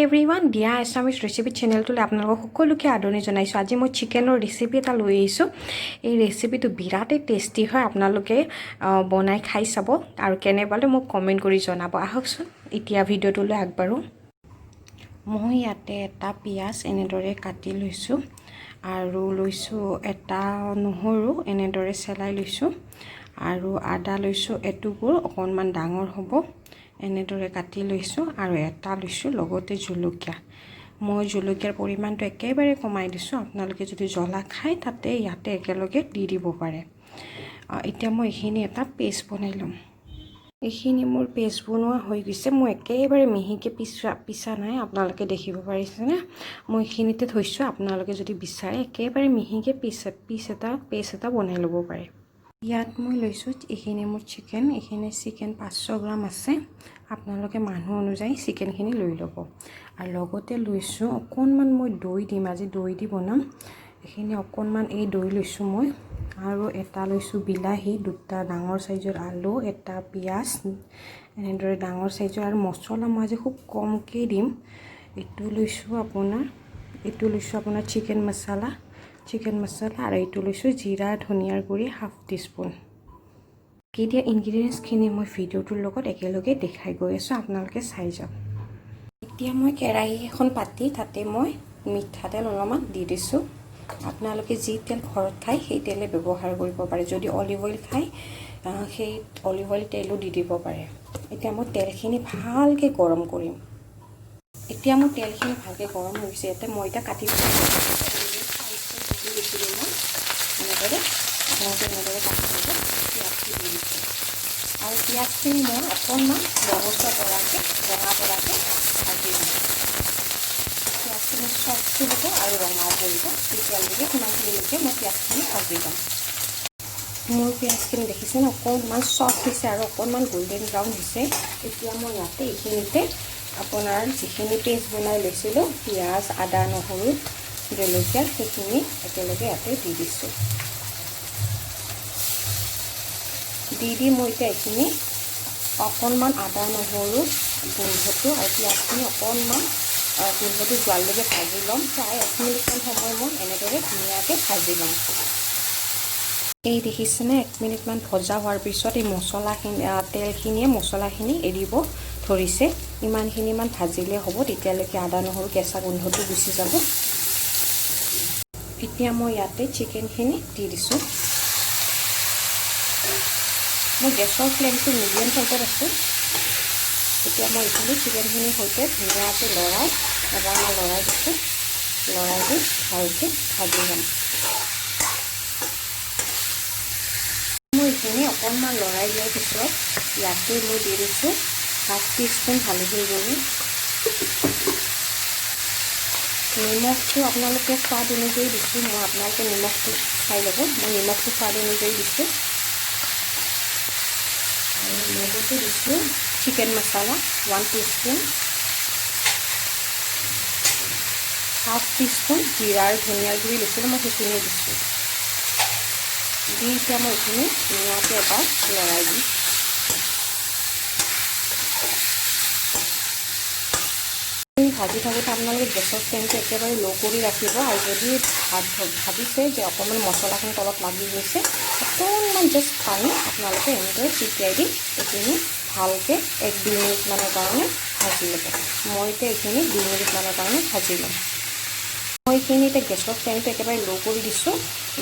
Everyone, দিয়া এছামিছ recipe চেনেলটোলৈ আপোনালোকক সকলোকে আদৰণি জনাইছোঁ। আজি মই চিকেনৰ ৰেচিপি এটা লৈ আহিছোঁ। এই ৰেচিপিটো বিৰাটেই টেষ্টি হয়। আপোনালোকে বনাই খাই চাব আৰু কেনে পালে মোক কমেণ্ট কৰি জনাব। আহকচোন, এতিয়া ভিডিঅ'টোলৈ আগবাঢ়োঁ। মই ইয়াতে এটা পিঁয়াজ এনেদৰে কাটি লৈছোঁ আৰু লৈছোঁ এটা নহৰু, এনেদৰে চেলাই লৈছোঁ আৰু আদা লৈছোঁ এটুকুৰ, অকণমান ডাঙৰ হ'ব, এনেদৰে কাটি লৈছোঁ আৰু এটা লৈছোঁ লগতে জলকীয়া। মই জলকীয়াৰ পৰিমাণটো একেবাৰে কমাই দিছোঁ। আপোনালোকে যদি জ্বলা খায়, তাতে ইয়াতে একেলগে দি দিব পাৰে। এতিয়া মই এইখিনি এটা পেষ্ট বনাই ল'ম। এইখিনি মোৰ পেষ্ট বনোৱা হৈ গৈছে। মই একেবাৰে মিহিকৈ পিছা নাই, আপোনালোকে দেখিব পাৰিছেনে? মই এইখিনিতে থৈছোঁ। আপোনালোকে যদি বিচাৰে, একেবাৰে মিহিকৈ পিচ পিচ এটা পেষ্ট এটা বনাই ল'ব পাৰে। ইয়াত মই লৈছোঁ এইখিনি মোৰ চিকেন। এইখিনি চিকেন 500 গ্ৰাম আছে। আপোনালোকে মানুহ অনুযায়ী চিকেনখিনি লৈ ল'ব। আৰু লগতে লৈছোঁ অকণমান মই দৈ দিম। আজি দৈ দি বনাম। এইখিনি অকণমান এই দৈ লৈছোঁ মই আৰু এটা লৈছোঁ বিলাহী, দুটা ডাঙৰ চাইজৰ আলু, এটা পিঁয়াজ এনেদৰে ডাঙৰ চাইজৰ। আৰু মছলা মই আজি খুব কমকৈ দিম। এইটো লৈছোঁ আপোনাৰ চিকেন মছলা, চিকেন মছলা আৰু এইটো লৈছোঁ জিৰা ধনিয়াৰ গুড়ি হাফ টিস্পুন। এতিয়া ইনগ্ৰিডিয়েণ্টছখিনি মই ভিডিঅ'টোৰ লগত একেলগে দেখাই গৈ আছোঁ, আপোনালোকে চাই যাওক। এতিয়া মই কেৰাহী এখন পাতি তাতে মই মিঠাতেল অলপমান দি দিছোঁ। আপোনালোকে যি তেল ঘৰত খায়, সেই তেলে ব্যৱহাৰ কৰিব পাৰে। যদি অলিভ অইল খায়, সেই অলিভ অইল তেলো দি দিব পাৰে। এতিয়া মই তেলখিনি ভালকৈ গৰম কৰিম। এতিয়া মোৰ তেলখিনি ভালকৈ গৰম হৈ গৈছে। ইয়াতে মই এতিয়া কাটি দিছিলোঁ মই এনেদৰে, আপোনালোকে এনেদৰে কাটি দিব। পিঁয়াজটো দি দিছোঁ আৰু পিঁয়াজখিনি মই অকণমান ৰঙচুৱা পৰাকৈ, ৰঙা পৰাকৈ ভাজি ল'ম। পিঁয়াজখিনি চফ্টো হ'ব আৰু ৰঙাও পৰিব। তেতিয়ালৈকে, সিমানখিনিলৈকে মই পিঁয়াজখিনি ভাজি ল'ম। মোৰ পিঁয়াজখিনি দেখিছেনে, অকণমান চফ্ট হৈছে আৰু অকণমান গল্ডেন ব্ৰাউন হৈছে। এতিয়া মই ইয়াতে এইখিনিতে আপোনাৰ যিখিনি পেষ্ট বনাই লৈছিলোঁ, পিঁয়াজ, আদা, নহৰু, জলকীয়া, সেইখিনি একেলগে ইয়াতে দি দিছোঁ। দি দি মই এতিয়া এইখিনি অকণমান আদা নহৰু গোন্ধটো আৰু পিঁয়াজখিনি অকণমান গোন্ধটো যোৱালৈকে ভাজি ল'ম। প্ৰায় 1 মিনিটমান সময় মই এনেদৰে ধুনীয়াকৈ ভাজি ল'ম। এই দেখিছেনে, 1 মিনিটমান ভজা হোৱাৰ পিছত এই মছলাখিনি, তেলখিনিয়ে মছলাখিনি এৰিব ধৰিছে। ইমানখিনিমান ভাজিলে হ'ব। তেতিয়ালৈকে আদা নহৰু কেঁচা গোন্ধটো গুচি যাব। এতিয়া মই ইয়াতে চিকেনখিনি দি দিছোঁ। মোৰ গেছৰ ফ্লেমটো মিডিয়াম চাইজত আছে। এতিয়া মই এইখিনি চিকেনখিনিৰ সৈতে ধুনীয়াকৈ লৰাই এবাৰমান লৰাই দিছোঁ। লৰাই দি ভালকৈ ভাজি ল'ম। মই এইখিনি অকণমান লৰাই দিয়াৰ পিছত ইয়াতে মই দি দিছোঁ হাফ টিস্পুন হালধিৰ গুড়ি। নিমখটো আপোনালোকে সোৱাদ অনুযায়ী দিছোঁ মই। আপোনালোকে নিমখটো চাই ল'ব। মই নিমখটো সোৱাদ অনুযায়ী দিছোঁ আৰু লগতে দিছোঁ চিকেন মছলা 1 টিস্পুন, হাফ টিস্পুন জিৰা আৰু ধনিয়াৰ গুড়ি লৈছিলোঁ মই, সেইখিনিয়ে দিছোঁ। দি এতিয়া মই এইখিনি ধুনীয়াকৈ এবাৰ লৰাই দিম। ভাজি থাকোঁতে আপোনালোকে গেছৰ ফ্লেমটো একেবাৰে ল' কৰি ৰাখিব। আৰু যদি ভাবিছে যে অকণমান মছলাখিনি তলত লাগি গৈছে, অকণমান জাষ্ট পানী আপোনালোকে এনেদৰে ছিটিয়াই দি এইখিনি ভালকৈ 1-2 মিনিটমানৰ কাৰণে ভাজি ল'ব। মই এতিয়া এইখিনি 2 মিনিটমানৰ কাৰণে ভাজি ল'ম। মই এইখিনি এতিয়া গেছৰ ফ্লেমটো একেবাৰে ল' কৰি দিছোঁ।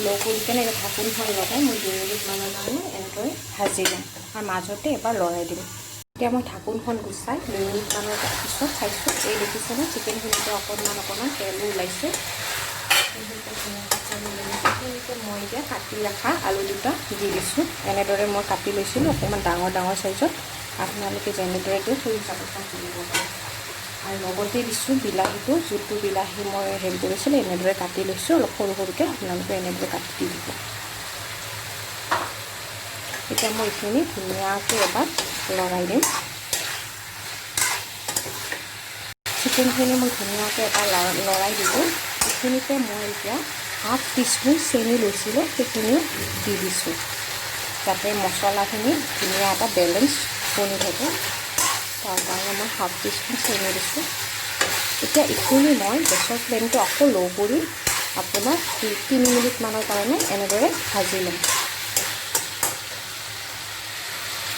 ল' কৰি কেনে এতিয়া ঢাকোনখন লগাই মই 2 মিনিটমানৰ কাৰণে এনেদৰে ভাজি ল'ম আৰু মাজতে এবাৰ লৰাই দিম। এতিয়া মই ঢাকোনখন গুচাই 2 মিনিটমানৰ পিছত চাইছোঁ। এই দেখিছেনে, চিকেনখিনিতে অকণমান অকণমান তেলো ওলাইছে। এইখিনিতে মই এতিয়া কাটি ৰখা আলু দুটা দি দিছোঁ। এনেদৰে মই কাটি লৈছিলোঁ অকণমান ডাঙৰ ডাঙৰ চাইজত। আপোনালোকে যেনেদৰে দিয়ে, সেই হিচাপত কাটি দিব পাৰে। আৰু লগতে দিছোঁ বিলাহীটো। যোনটো বিলাহী মই হেৰি কৰিছিলোঁ, এনেদৰে কাটি লৈছোঁ অলপ সৰু সৰুকৈ। আপোনালোকে এনেদৰে কাটি দি দিব। এতিয়া মই এইখিনি ধুনীয়াকৈ এবাৰ লৰাই দিম। চিকেনখিনি মই ধুনীয়াকৈ এবাৰ লৰাই দিলোঁ। এইখিনিতে মই এতিয়া হাফ টিস্পুন চেনি লৈছিলোঁ, সেইখিনিও দি দিছোঁ, যাতে মছলাখিনি ধুনীয়া এটা বেলেঞ্চ বনি থাকে। তাৰ কাৰণে মই হাফ টিস্পুন চেনি দিছোঁ। এতিয়া এইখিনি মই গেছৰ ফ্লেমটো আকৌ ল' কৰি আপোনাৰ 2-3 মিনিটমানৰ কাৰণে এনেদৰে ভাজি ল'ম।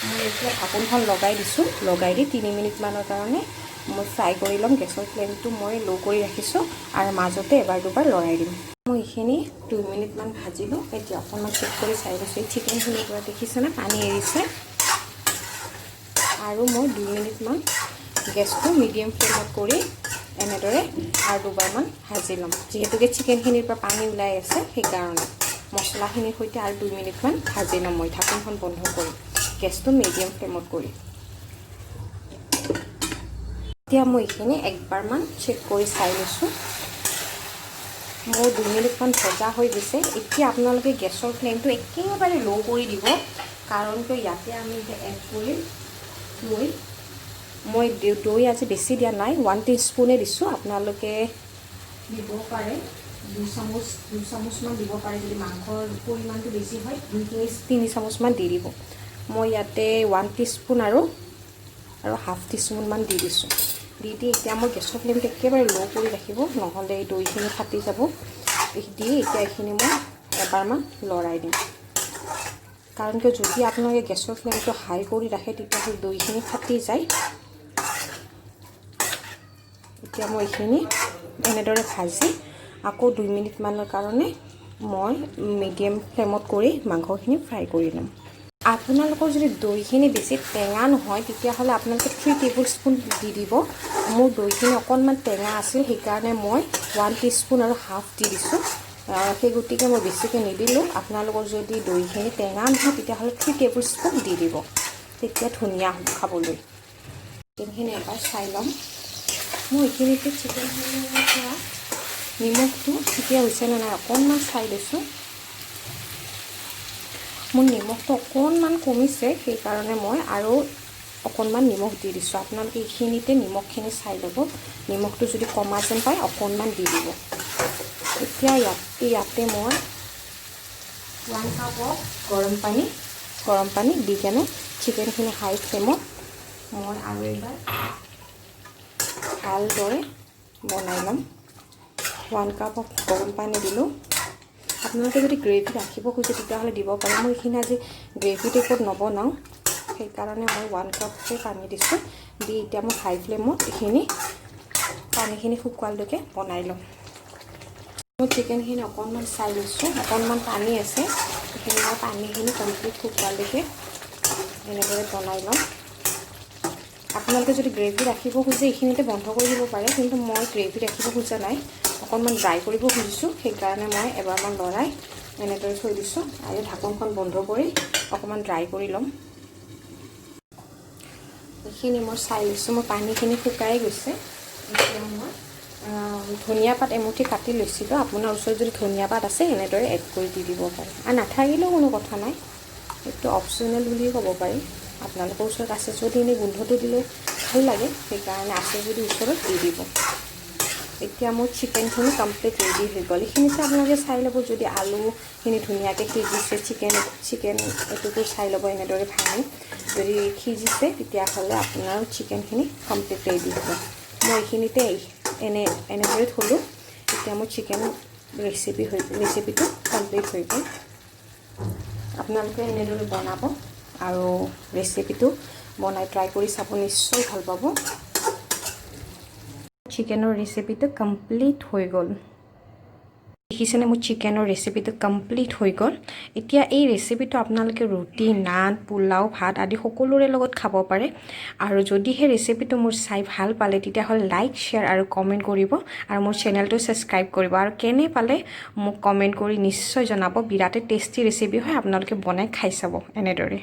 মই এতিয়া ঢাকোনখন লগাই দিছোঁ। লগাই দি 3 মিনিটমানৰ কাৰণে মই ফ্ৰাই কৰি ল'ম। গেছৰ ফ্লেমটো মই ল' কৰি ৰাখিছোঁ আৰু মাজতে এবাৰ দুবাৰ লৰাই দিম। মই এইখিনি 2 মিনিটমান ভাজিলোঁ। এতিয়া অকণমান চেক কৰি চাই লৈছোঁ। এই চিকেনখিনিৰ পৰা দেখিছেনে পানী এৰিছে? আৰু মই 2 মিনিটমান গেছটো মিডিয়াম ফ্লেমত কৰি এনেদৰে আৰু দুবাৰমান ভাজি ল'ম। যিহেতুকে চিকেনখিনিৰ পৰা পানী ওলাই আছে, সেইকাৰণে মছলাখিনিৰ সৈতে আৰু 2 মিনিটমান ভাজি ল'ম মই ঢাকোনখন বন্ধ কৰি, গেছটো মিডিয়াম ফ্লেমত কৰি। এতিয়া মই এইখিনি একবাৰমান চেক কৰি চাই লৈছোঁ। মোৰ 2 মিনিটমান ভজা হৈ গৈছে। এতিয়া আপোনালোকে গেছৰ ফ্লেমটো একেবাৰে ল' কৰি দিব, কাৰণ কিয় ইয়াতে আমি এতিয়া এড কৰিম দৈ। মই দৈ আজি বেছি দিয়া নাই, 1 টি স্পুনে দিছোঁ। আপোনালোকে দিব পাৰে 2 চামুচ, 2 চামুচমান দিব পাৰে। যদি মাংসৰ পৰিমাণটো বেছি হয়, 2-3 চামুচমান দি দিব। মই ইয়াতে 1 টি স্পুন আৰু হাফ টি স্পুনমান দি দিছোঁ। দি দি এতিয়া মই গেছৰ ফ্লেমটো একেবাৰে ল' কৰি ৰাখিব, নহ'লে এই দৈখিনি ফাটি যাব। দি এতিয়া এইখিনি মই এবাৰমান লৰাই দিম, কাৰণ কিয় যদি আপোনালোকে গেছৰ ফ্লেমটো হাই কৰি ৰাখে, তেতিয়াহ'লে দৈখিনি ফাটি যায়। এতিয়া মই এইখিনি এনেদৰে ভাজি আকৌ 2 মিনিটমানৰ কাৰণে মই মিডিয়াম ফ্লেমত কৰি মাংসখিনি ফ্ৰাই কৰি ল'ম। আপোনালোকৰ যদি দৈখিনি বেছি টেঙা নহয়, তেতিয়াহ'লে আপোনালোকে 3 টেবুল স্পুন দি দিব। মোৰ দৈখিনি অকণমান টেঙা আছিল, সেইকাৰণে মই 1 টি স্পুন আৰু হাফ দি দিছোঁ। সেই গতিকে মই বেছিকৈ নিদিলোঁ। আপোনালোকৰ যদি দৈখিনি টেঙা নহয়, তেতিয়াহ'লে 3 টেবুল স্পুন দি দিব, তেতিয়া ধুনীয়া হ'ব খাবলৈ। চিকেনখিনি এবাৰ চাই ল'ম। মই এইখিনিতে চিকেনখিনিৰ পৰা নিমখটো ঠিকে হৈছে নে নাই অকণমান চাই লৈছোঁ। মোৰ নিমখটো অকণমান কমিছে, সেইকাৰণে মই আৰু অকণমান নিমখ দি দিছোঁ। আপোনালোকে এইখিনিতে নিমখখিনি চাই ল'ব। নিমখটো যদি কমা যেন পায়, অকণমান দি দিব। এতিয়া ইয়াতে মই 1 কাপ অফ গৰম পানী দি কেনে চিকেনখিনি হাই ফ্লেমত মই আৰু এবাৰ ভালদৰে বনাই ল'ম। 1 কাপ অফ গৰম পানী দিলোঁ। আপোনালোকে যদি গ্ৰেভি ৰাখিব খোজে, তেতিয়াহ'লে দিব পাৰে। মই এইখিনি আজি গ্ৰেভি টাইপত নবনাওঁ, সেইকাৰণে মই 1 কাপকৈ পানী দিছোঁ। দি এতিয়া মই হাই ফ্লেমত এইখিনি পানীখিনি শুকোৱালৈকে বনাই ল'ম। মই চিকেনখিনি অকণমান চাই লৈছোঁ, অকণমান পানী আছে। এইখিনি মই পানীখিনি কমপ্লিট শুকোৱালৈকে এনেদৰে বনাই ল'ম। আপোনালোকে যদি গ্ৰেভি ৰাখিব খোজে, এইখিনিতে বন্ধ কৰি দিব পাৰে। কিন্তু মই গ্ৰেভি ৰাখিব খোজা নাই, অকণমান ড্ৰাই কৰিব খুজিছোঁ। সেইকাৰণে মই এবাৰমান লৰাই এনেদৰে থৈ দিছোঁ আৰু ঢাকোনখন বন্ধ কৰি অকণমান ড্ৰাই কৰি ল'ম। এইখিনি মই চাই লৈছোঁ, মোৰ পানীখিনি শুকাই গৈছে। এতিয়া মই ধনিয়া পাত এমুঠি কাটি লৈছিলোঁ। আপোনাৰ ওচৰত যদি ধনিয়া পাত আছে, এনেদৰে এড কৰি দি দিব পাৰে আৰু নাথাকিলেও কোনো কথা নাই। এইটো অপশ্যনেল বুলিয়ে ক'ব পাৰি। আপোনালোকৰ ওচৰত আছে যদি, এনেই গোন্ধটো দিলে ভাল লাগে, সেইকাৰণে আছে যদি ওচৰত দি দিব। এতিয়া মোৰ চিকেনখিনি কমপ্লিট ৰেডি হৈ গ'ল। এইখিনিতে আপোনালোকে চাই ল'ব যদি আলুখিনি ধুনীয়াকৈ সিজিছে। চিকেন চিকেন এইটোতো চাই ল'ব এনেদৰে ভাঙি। যদি সিজিছে, তেতিয়াহ'লে আপোনাৰ চিকেনখিনি কমপ্লিট ৰেডি হ'ব। মই এইখিনিতে এনেদৰে থ'লোঁ। এতিয়া মোৰ চিকেন ৰেচিপিটো কমপ্লিট হৈ গ'ল। আপোনালোকে এনেদৰে বনাব আৰু ৰেচিপিটো বনাই ট্ৰাই কৰি চাব, নিশ্চয় ভাল পাব। চিকেনৰ ৰেচিপিটো কমপ্লিট হৈ গ'ল। দেখিছেনে, মোৰ চিকেনৰ ৰেচিপিটো কমপ্লিট হৈ গ'ল। এতিয়া এই ৰেচিপিটো আপোনালোকে ৰুটি, নান, পোলাও, ভাত আদি সকলোৰে লগত খাব পাৰে। আৰু যদিহে ৰেচিপিটো মোৰ চাই ভাল পালে, তেতিয়াহ'লে লাইক, শ্বেয়াৰ আৰু কমেণ্ট কৰিব আৰু মোৰ চেনেলটো ছাবস্ক্ৰাইব কৰিব। আৰু কেনে পালে মোক কমেণ্ট কৰি নিশ্চয় জনাব। বিৰাটেই টেষ্টি ৰেচিপি হয়, আপোনালোকে বনাই খাই চাব এনেদৰে।